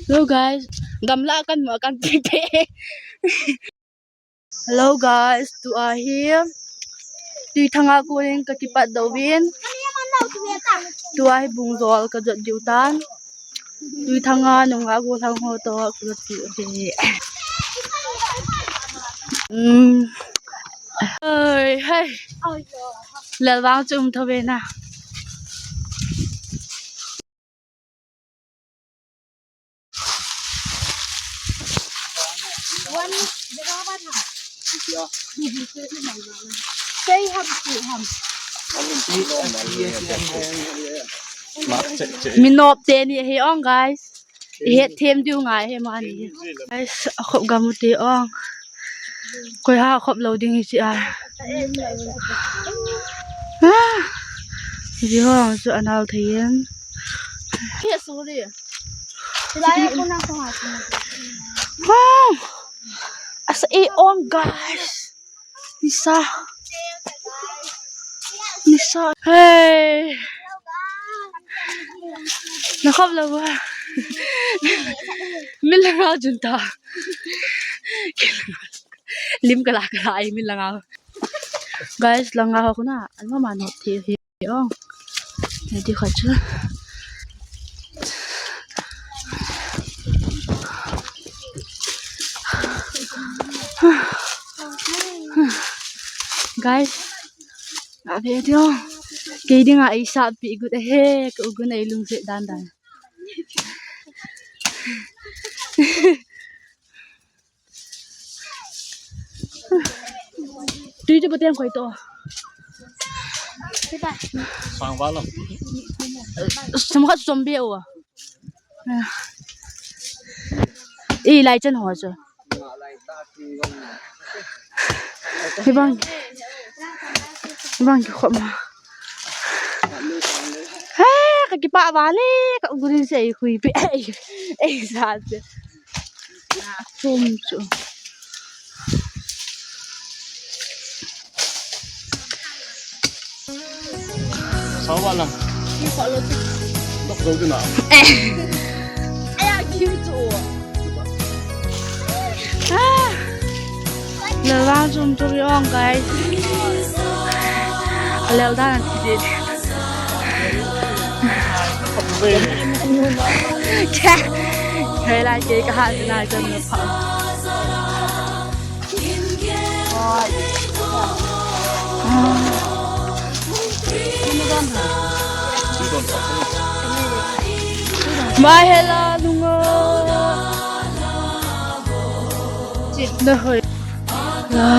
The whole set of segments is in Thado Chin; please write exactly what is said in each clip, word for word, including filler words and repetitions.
Hello guys, gamla kan mu kan pipe. Hello guys, tua hi Tuithanga konin ka kipat doh uvin. Tua hi bungjol ka jot diu tan. Tuithanga nunga gollhang ho toh ka jot diu hi. Um. Oi, hai. Lelvang chu um tho ve na. Minop teni hi ong, guys. Ihet them diu ngai hi mani. Guys, akhop gam u te ong. Koi ha khop lou ding hi chi a. Ah. Ji hong chu anal thei em. Hi sorry. Wow. Asa e ong, guys. Nisa. Nisa. Hey. Na khop lou ba. Min langa jun ta. Lim kala kala ai min langa. Guys, langa ho kuna. An ma ma not the hi. Ong. Nadi kha chu. Guys, a ve diu. Kei dinga ei sap pi gut ahi, ka u gun ei lungset dan dan. Tui chu pateng khoi to. Sang va lo. Sam khat som be o. I lai chen ho chu. Hi bang. Hi bang ki khop ma. He, ka kipa va le, ka u gun se ei hui pe ei. Ei sa che. Chum chu. Sao ba lang. Dok dok din na. Eh. Aya, kiu chu. Ah. Lelvang chum chu ri ong, guys. Alel dan ti di. Kya? Kya la ke ka ha na ka na pa. Mahela nunga. Chit na hoi. La,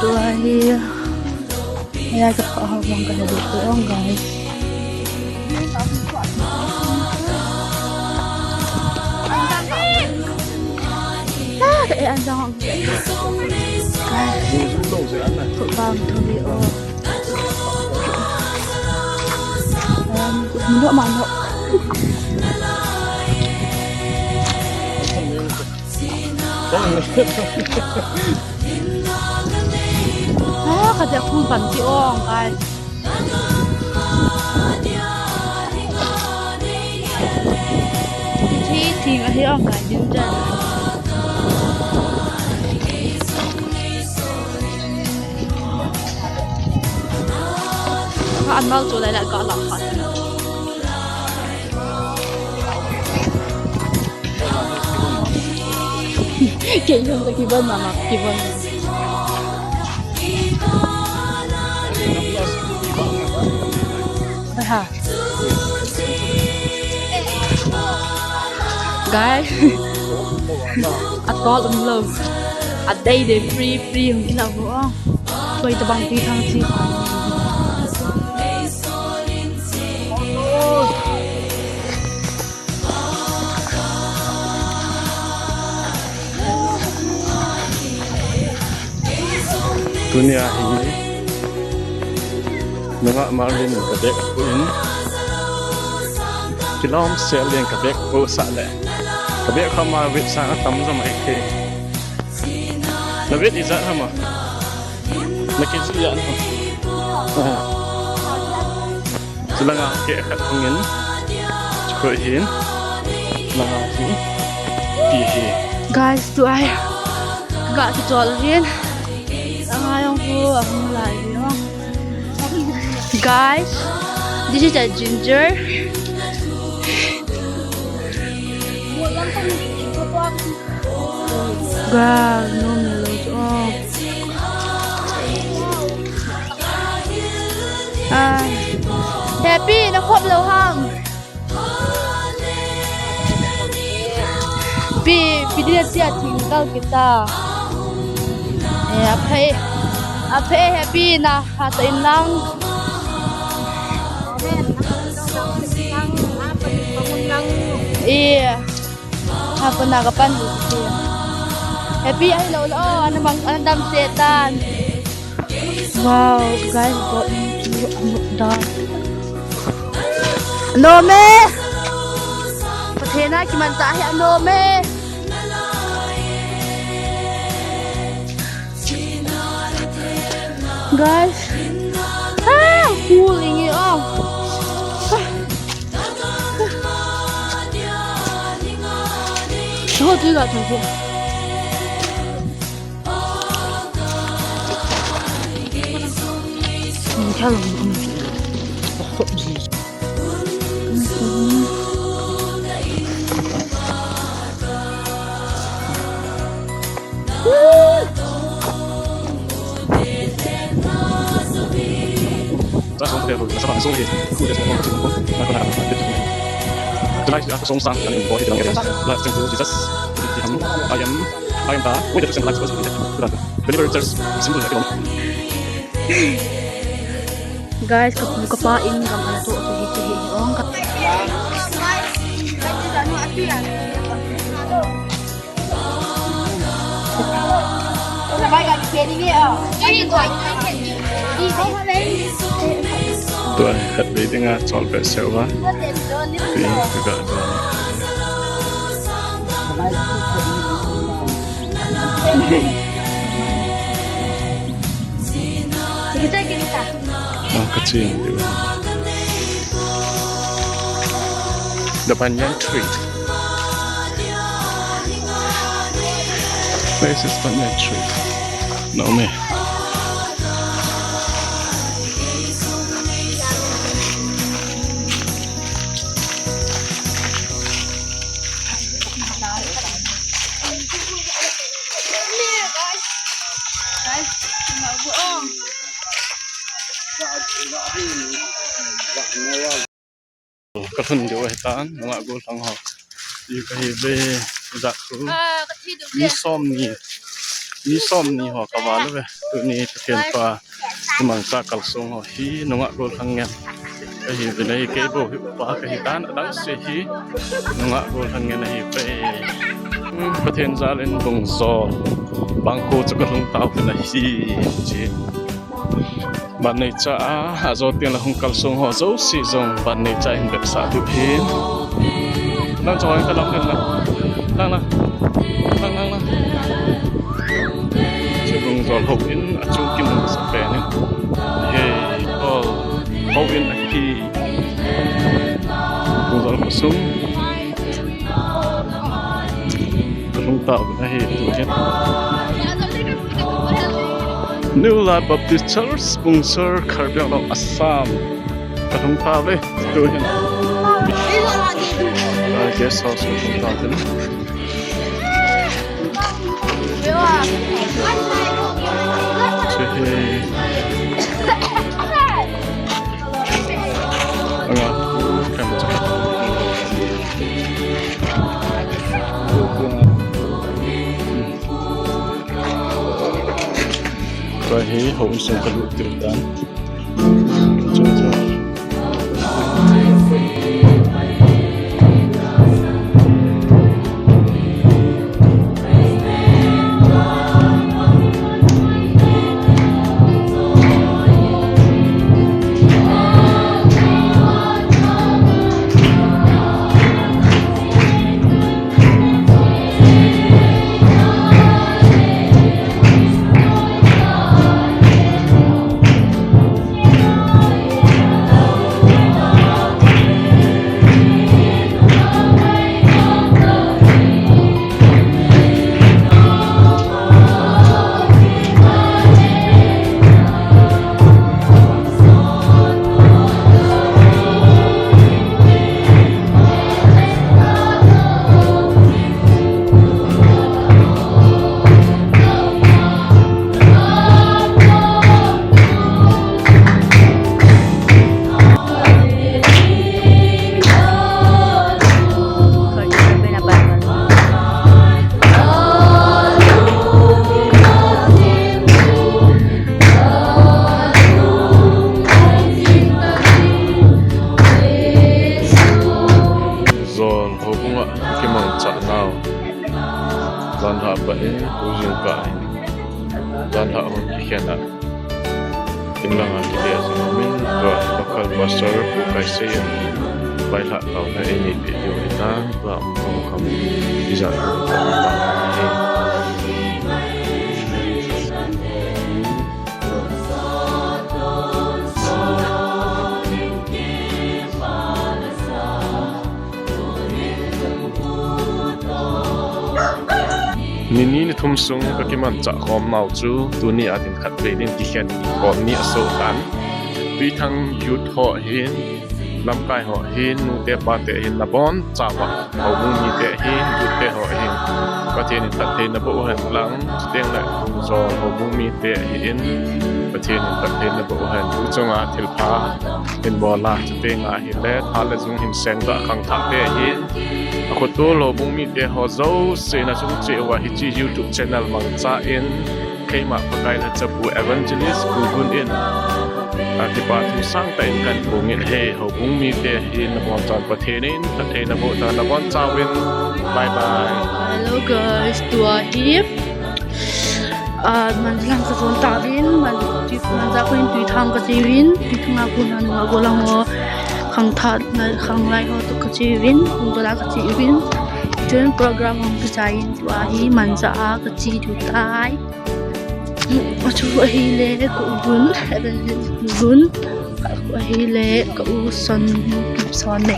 tua hi. Aya ka pha ha bang ka ha du ko ong, guys. Ah, ka e an jang. Ko bang tho vi o. Um, no ma no. Ah, ka dia kum pan ti ong, guys. Thi thing ahi ong, guys, din jan. Ka an mal chu lai la ka la kha. Kei jong ka kibon mama, kibon. Ha. Guys. Atol umlou. Adei dei free free hung kila bo. Koi tabang ti thang ti. Tunia hi nungah Marvin ka bag pu in kilom sel in ka bag pu sah le ka bag kha ma weight sang atam jom ai the. Na weight ijat ham a? Na kg ijat ham? Chulanga keh khat hung in. Chukoi hin. Langa hi. Guys, tu ai. Ga kichol rin. Ang ayong ko, ang lai no. Guys, this is a ginger. Ga, no, melo, oh. Ah, Happy, na khop lou ham. Pi, pi dia tia thingkal kita. Eh, aphei, aphei Happy na hata in lang. Eh, hapa na kapan dia. Happy ahi lou lou, ana mang, ana dam setan. Wow, guys, got me to a mukbang. Nom e! Pathen a kimanchah hi anom e. Guys. Ah, cool inge, oh. Ah. Ho, tu ga, tu ga. Tonight, after song sang, and in body, Jesus, I am, I am the way, the truth, and the life, supposed to be there. Deliver church, simple, like, Guys, ka pu ka pa in gam ana to to hi hi ong ka. Tua khat vei dinga chol peh seuva. Tui ka ga don. Ah, ka ching diu. The banyan tree. Where is this banyan tree? No, me. Ka lhun diu ahitan, nungah gollhang ho. I kahi ve, jat khu. Mi som ni, mi som ni ho ka val ve. Tuni Pathen pa, i mangcha kalsong ho hi, nungah gollhang ngen. Kahi ve nei, kei bou hi upa kahi tan, adang se hi, nungah gollhang ngen ahi ve. Hmm, Pathen jal in Bungjol. Bangkho chu ka lhung tau ve na hi, chi. Ban neicha a, ajo tin la hung kalsong ho jouse jong ban neicha in bepsah diu hin. Nang chong ka lang lang. Lang lang. Lang lang lang. Chu Bungjol houin, achung kimu sa pen in. Hey, oh, houin ahi. Bungjol khosung. Ka lhung tau ve na hi tu hin. New Life Baptist Church, Bungsor, Karbi Anglong, Assam. Ka lhung tau ve tu hin. Ah, guest house ka lhung tau ve na. Che he. Anga, kan cha. Tua hi houin sung ka lut tiu tan. Chun chun. Kimangcha nau. Janlhah pa in, tu jingkah in. Janlhah hung kikhen a. Kimlang a kile a jing umin, tua local pastor Pu Kaisei in. Bailhah taona eini pe diu hitan, tua um kham kham. Ijat kham kham. Ni ni ni thum sung ka kimanchah khom nau chu tuni a din khat vei din kikhen khom ni aso tan. Tuithang youth ho hin, lamkai ho hin, nute pate hin nabon chauva, houbung mite hin, youth te ho hin Pathen in phatthei naboh hen lang, chuteng le Tungjawl houbung mite hin Pathen in phatthei naboh hen. Tu chunga thilpha hin bol a, chuteng a hile tha le jung hin seng a khangthah te hin akhotul houbung mite ho jouse na chung cheh uva hiche YouTube channel mangcha in keima Pakai lhachabu Evangelist Pu Gun in akipa thu sangtah in kahin phong in, he houbung mite hin nabon chan Pathen in phatthei naboh ta, nabon chauvin. Bye bye. Hello guys, tua hi Ah, Manja lang kajon tauvin, man, tui, Manja kon in Tuithang kache uvin, Tuithang a kon a nu a golang ho, khangthah na, khanglai ho toh kache uvin, Pu Golang kache uvin. Chun program hung kichai in, tua hi Manja a kache diu tai. Achu ahile, Pu Gun, Pu Gun. Ahile ka u Son, Son ne.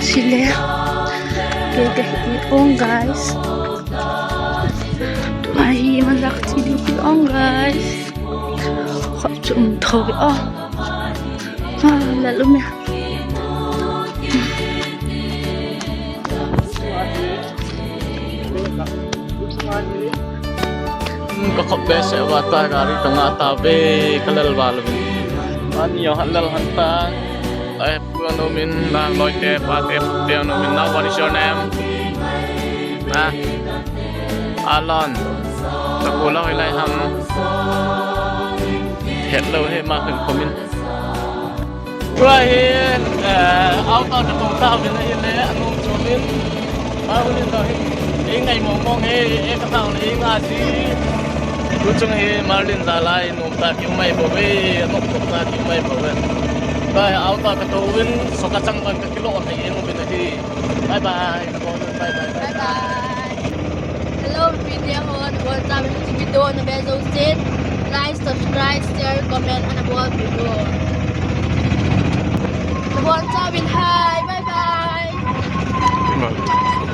Sile. Kei kahi ong guys. Tua hi Manja kache diu ong guys. Khop chu um tho ve o. Ah, la lum ya. Ka khop behseh uva ta, gari ka ngah tauve, ka lel val uve. Ani jong han lel han ta. Ai, pu jong um in, nang loi te, pa te, pu te jong um in. Now, what is your name? Ha? Alon. Ka pu lou hilai ham. Het lou hi ma khen comment. Tua hi, eh, auto na tong tauvin ahile, anom chom in. Marlin toh hi, ei ngai mong mong hi, ei ka tao le ei nga si. Tu chung hi Marlin da lai, nom ta kiu mai bou ve, anom ta kiu mai bou ve. Tua hi auto ka touvin, so ka chang bang ka kilo na ei nom vin ahi. Bye bye. Bye bye. Bye bye. Hello, video ho, nabon chauvin, video nave jouse, like, subscribe, share, comment, ana bol peh uvin. Nabon chauvin, hi, bye bye. Bye.